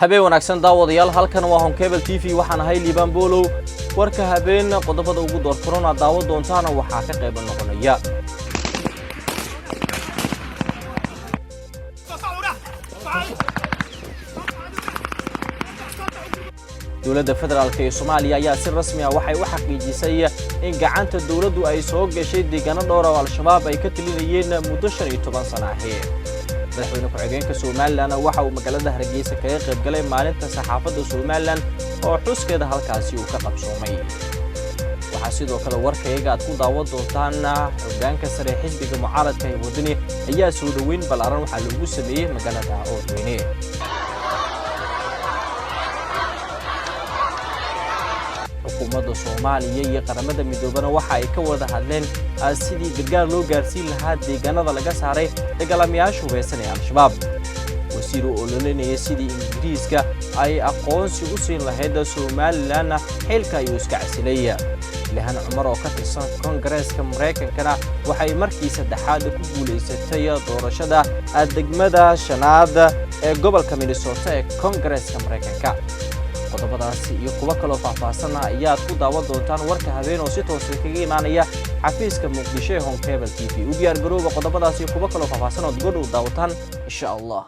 Habeen wanaagsan daawadayaal, halkan waa Horn Cable TV. Waxaan ahay Liibaan Boolow. Warka habeen qodobada ugu doorkarona daawo doontaana waxaa ka qayba noqonaya: Dowladda federaalk ee Soomaaliya ayaa si rasmi ah waxay u xaqiijisay in gacanta dowladdu ay soo gashay deegaano dhowr oo Al-Shabaab ay ka talinayeen muddo 15 sana ahi. Madaxweyne ku-xigeenka Somalilan waxa uu magaalada Hargeysa kaga qayb galay maalinta saxaafadda Somalilan oo xuskeeda halkaasi uu ka qabsoomay. Waxaa sidoo kale warkayaga aad ku daawan doontaan: hoggaanka sare xisbiga mucaaradka ee Waddani ayaa soo dhoweyn ballaaran waxaa loogu sameeyey magaalada Oodweyne. Xukuumadda Soomaaliya iyo Qaramada Midoobana waxa ay ka wada hadleen sidii gargaar loo gaarsiin lahaa deegaanada laga saaray dagaalamayaasha hubeysan ee Al-Shabaab. Wasiir u ololinaya sidii Ingiriiska ay aqoonsi u siin lahayd Somalilanna xilka ayuu iska casilay. Ilhaan Cumar oo ka tirsan Koongareeska Maraykankana waxay markii saddexaad ku guulaysatay doorashada degmada shanaad ee gobolka Minnesota ee Koongareeska Maraykanka. Qodobadaasi iyo kuwo kaloo faahfaahsanna ayaad ku daawan doontaan warka habeen oo si toosa kaga imaanaya xafiiska Muqdisho ee Horn Cable TV. U diyaar garooba qodobadaasi iyo kuwo kaloo faahfaahsan ood godhow daawataan, insha Allah.